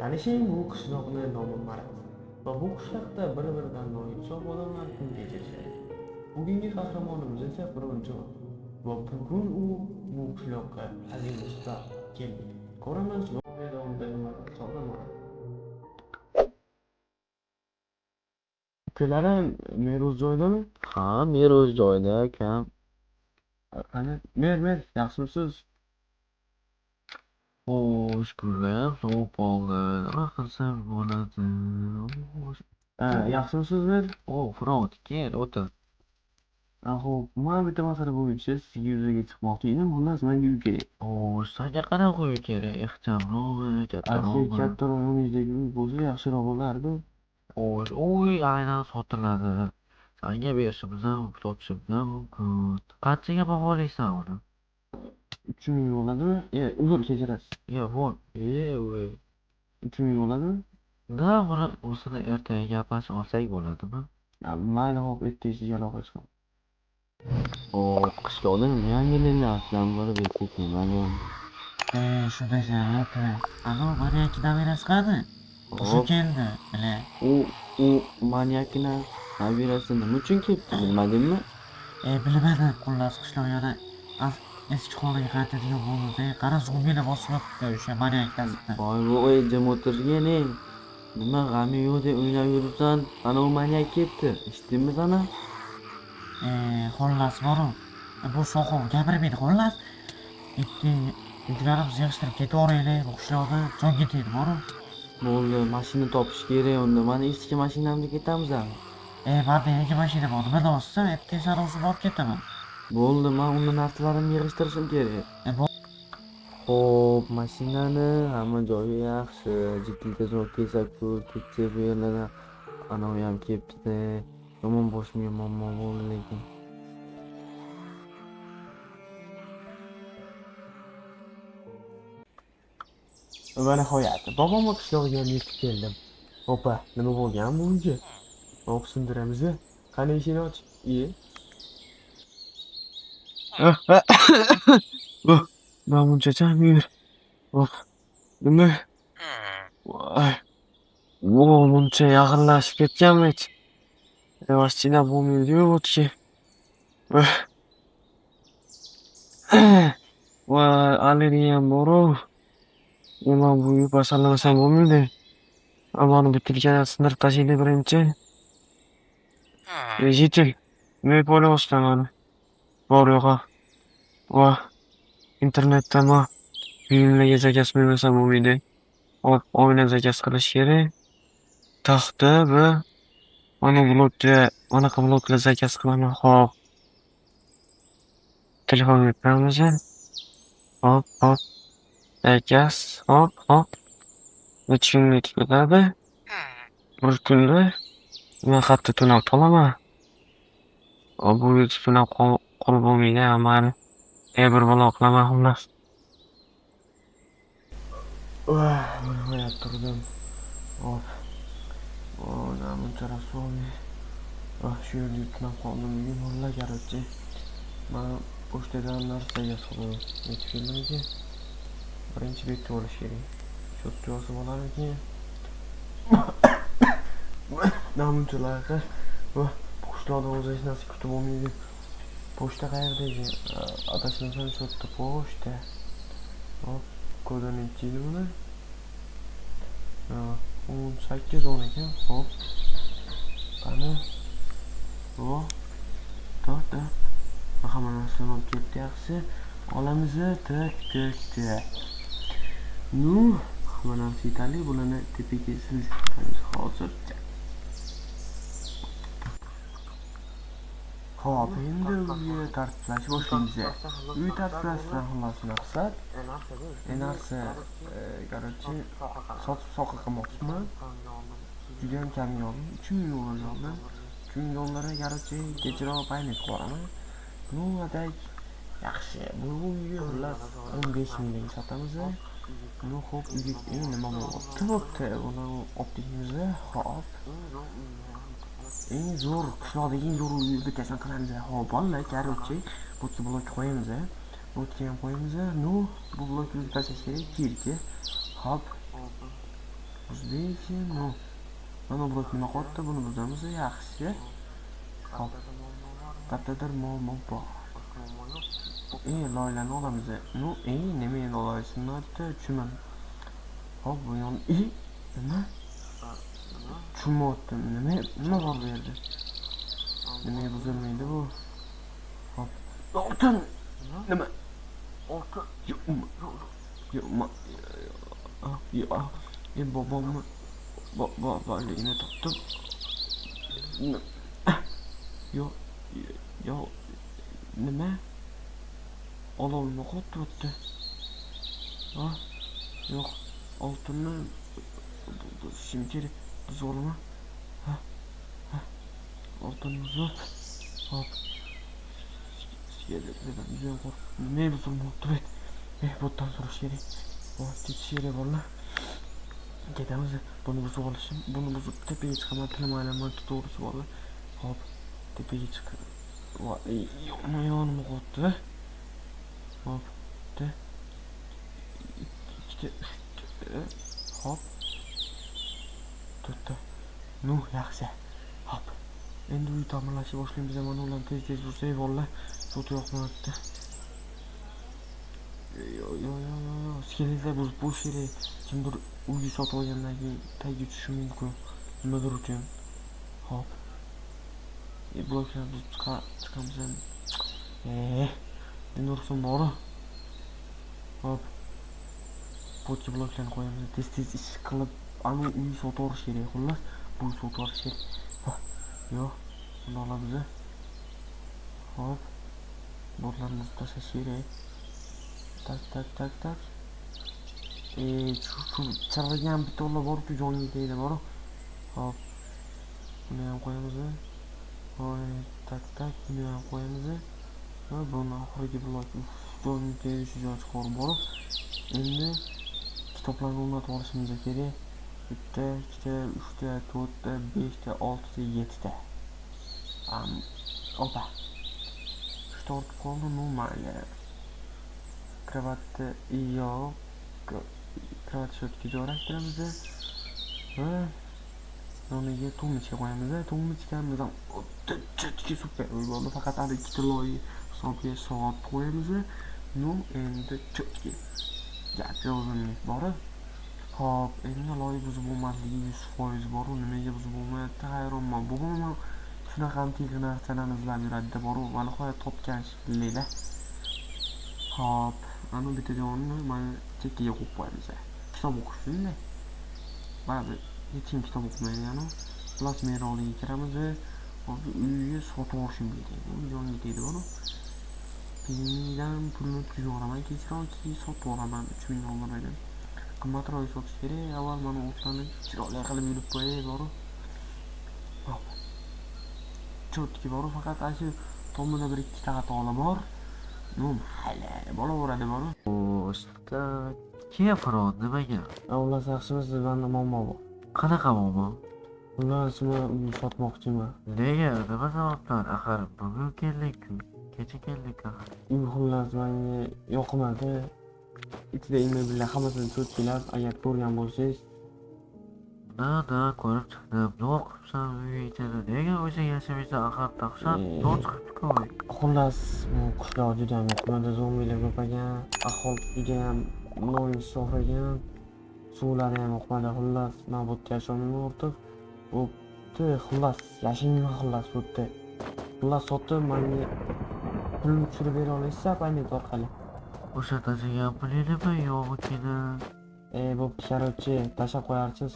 Tanishing bu qishloqni nomi Maraz va bu qishloqda bir-biridan noinsof odamlar kun kechirishadi. Bugungi qahramonimiz esa Firo'njon va bugun u bu qishloqqa Azim usta keldi. Ko'ramiz voqea davomida nima sog'lama. Ukalarim Meruz joyidami? Ha, Meruz joyida akam. Qani, Mer, yaxshimisiz? Xo'sh, kunlar sovib qoldi. Nima qilsam bo'ladi? Xo'sh. Ha, yaxshimisiz, Mer? O, Firot, kel, o'tir. Xo'p, man bitta masala bo'yicha sizga yuzaga chiqmoqchi edim. Xullas, menga uy kerak. Xo'sh, sanga qanaqa uy kerak? Ixchamroqmi, Aka, kattaroqmi? kattaroq yoningizdagi uy bo'lsa yaxshiroq bo'lardi. Xo'sh, u uy aynan sotiladi. Sanga berishimiz ham, sotishimiz ham mumkin. Qanchaga baholaysan uni? 3000 bo'ladimi? Uzr, kechirasiz. Yo, voy, voy. 3000 bo'ladimi? Na, buni o'zini ertaga gaplashib olsak bo'ladimi? Mayli, xo'p, ertaga sizga aloqa chiqaman. Xo'p, qishloqda nima yangiliklar bor deb kelmadim. Shunday Alo, manyakni nabirasi qani? O'sha Xo'p, keldi, bila. u manyakni nabirasi nima uchun kelibdi bilmadingmi? Bilmadim, xullas qishloq yana eski holiga qaytadigan bo'ldi. Qara, zombilar bosib yotibdi o'sha manyak tasini. Voy voy, jim o'tirgin ey. Nima g'ami yo'q deb o'ynab yuribsan? Ana u manyak kelibdi. Eshitdingmi sana? Xullas boru. Bu soqov gapirmaydi, xullas. Bitta yuklarimizni yig'ishtirib ketaveraylik, bu qishloqda jon ketaydi boru. Bo'ldi, mashina topish kerak unda. Mana eski mashinamda ketamiz. Menda yangi mashina bor, nima deyapsan? Ertaga sani o'zim olib ketaman. Bo'ldi, men unda narsalarimni yig'ishtirishim kerak. Xo'p, mashinani hamma joyi yaxshi. Jiddiy tezroq kelsak-ku, ketsak bu yerlardan. Anavi ham kelibdi-da. Yomon boshimga muammo bo'ldi lekin. Va nihoyat, bobomni qishlog'iga ham yetib keldim. Opa, nima bo'lgan bu uyga? Hop, sindiramiz. Qani eshikni och. Iye. Man buncha chang yur. Oh, nima? Voy. Vo, buncha yaqinlashib ketganmi hech? Yavash chidab bo'lmaydi-yu o'tga. Voy, allergiyam bor-u. Nima bu uy basallamasam bo'lmaydi. Mana butilkani sindirib tashlaylik birinchi. Житель, nima o'ylayapsan mani? Bor yo'g'i. Va internetda man filmlarga zakaz qilmasam bo'lmaydi. Hop, oyna zakaz qilish kerak. Taxta va mana blokka, manaqa bloklar zakaz qilaman. Hop. Telefonga kiramiz. Hop, hop. Zakaz, hop, hop. Necha kunda ketadi? Bir kunda men qayerda tunab qolaman? Hop, bu yerda tunab qolib bo'lmaydi, mayli. Bir balo qilaman xullas. Voy, nihoyat turdim. Hop. Buncha rasvomi. Ah, shu yerda tunab qoldim bugun mulla, короче. Man pochtadan narsa solib yetib keldimki, birinchi betga olish kerak. Shu yerga yozib olarmikin? Namunchalarga va qishloqda o'zi hech narsa kutib bo'lmaydi. Pochta qayerda ekan? Adashmasam shu yerda pochta. Hop, kodi nechi edi buni? 18 10 ekan. Hop. Qani? Vo. To'xta. Hamma narsani olib ketdi, yaxshi. Olamiz, tak, tak, tak. Nu, hamma narsa yetarli. Bularni tepaga silkitamiz hozircha. Xo'p, endi uyni tartiblashni boshlaymiz. Uy tartiblashdan xullas maqsad narsa, короче, sotib soqa qilmoqchiman. Juda ham kamga oldim, 3000 dollarga oldim. 3000 dollarga, короче, kechroq paynet qilib yuboraman. Nu, atak yaxshi. Bu uyni xullas 15 mingga sotamiz. Nu, xo'p, uyga nima bo'lyapti? Bo'pti, buni olib ketamiz. Xo'p. Eng zo'r qishloqdagi eng zo'r uyni bittasini qilamiz. Xo'p, bolalar, короче, bu yerga blok qo'yamiz. Bu yerga ham qo'yamiz. Nu, bu blokni tashlash kerak, kirki. Xo'p. Buzdik, ну. Mana blok nima qotdi, buni buzamiz, yaxshi. Hop. Qayerdadir muammo bor. Loylarni olamiz. Ну, nima endi loyisini tushunmadim. Hop, bu yon nima? Tushunmayaptim. Nima bor bu yerda? Nimaga buzilmaydi bu? Hop. Oltin! Nima? Oltin. Yo'q, yo'q. Bobomni boboligini topdim. Yo'q, yo'q, nima? Olov nima qilyapti? Ha? Yo'q, oltinni buzishim kerak. Buzib olaman. Ha? Ha? Oltinni buzib. Hop. Judayam qo'rqdim. Nima buzilmayapti bu? Bu yerdan so'rash kerak. Hop, ketish kerak bolalar. Ketamiz. Buni buzib olishim. Buni buzib tepaga chiqaman. Tilim aylanmayapti to'g'risi bolalar. Hop, tepaga chiq. Voy, nima qilyapti? Hop, bitta, ikkita, uchta, hop, to'rtta. Ну, yaxshi. Hop. Endi uy ta'mirlashni boshlaymiz. Mana ularni tez-tez buzsak, bolalar, so'ti yoqmayapti. Yo, yo, yo, yo, yo. Skeletlar buzib qo'yish kerak. Kimdir uyni sotib olgandan keyin tagiga tushishi mumkin. Nimadir uchun. Hop. Bloklarni buzib chiqamiz endi. Endi ursin bori. Hop. Pochka bloklarni qo'yamiz. Tez-tez ish qilib, anu uyni sotib olish kerak. Xullas, bu uyni sotib olish kerak. Yo'q, buni olamiz. Hop. Bloklarni buzib tashlash kerak. Tak, tak, tak, tak. Shu chirg'agan bitta bor-ku, jonga tegdi bor. Hop. Buni ham qo'yamiz. Voy, tak, tak, buni ham qo'yamiz. Va buni oxirgi blok, jonga tegdi, shu joy chiqarib borib. Endi kitoblarni o'rnatib olishimiz kerak. 1ta, 2ta, 3ta, 4ta, 5ta, 6ta, 7ta. Opa. 3ta ortib qoldi, ну mayli. Kravatni yo'q. Kravat sho'tga joylashtiramiz va yoniga tumbichka qo'yamiz. Tumbichkamiz ham o'ta super bo'ldi. Faqat hali ikkita loy hisobiga soat qo'yamiz. Ну, endi cho'tki. Gap yo'q bori. Hop, endi loy buzib bo'lmasligi 100% bor. Nimaga buzib bo'lmayapti? Hayronman. Bobom ham shunaqa antiqa narsalarni izlab yuradi boru. Va nihoyat topgan shekilli-da. Hop, ana bitta jonni mana chekkaga qo'yib qo'yamiz. Kitob o'qish-da. Baribir hech kim kitob o'qimaydi, ya'ni. Xullas, men oldiga kiramiz. Hozir uyga sotib olishim kerak. Uy jonga tegdi boru. Pingdan pulni o'tkazib yuboraman, kechroq keyin sotib olaman 3000 dollar edi. Qimmatroq sotish kerak. Avval mana o'tlarni chiroyli qilib yulib qo'yay boru. Hop. Cho'tki boru, faqat ana shu tomida bir ikkita xatolar bor. Ну, mayli, bo'laveradi boru. Usta, kim Farhod, nimaga? Xullas, yaxshimisiz? Menda muammo bor. Qanaqa muammo? Xullas, men uyni sotmoqchiman. Nega? Nima sababdan? Axir bugun keldik-ku. Kecha keldik axir. Uy xullas menga yoqmadi. Ichidagi mebellar hammasini cho'tkilab, agar ko'rgan bo'lsangiz, Na, ko'rib chiqdim. Zo'r qilibsan uy ichini. Nega o'zing yashamaysan axir dahshat zo'r chiqibdi-ku uy. Xullas, bu qishloq juda ham yoqmadi, zombilar ko'p ekan, aholi juda ham noinsof ekan, suvlari ham yoqmadi. Xullas, men bu yerda yasholmayman ortiq. Bo'pti, xullas, yashayman xullas bu yerda. Xullas, sotib menga pulni tushirib bera olasizmi paynet orqali? O'sha tashlagan pulingmi yo'qikini? Bo'pti, короче, tashlab qo'yarsiz.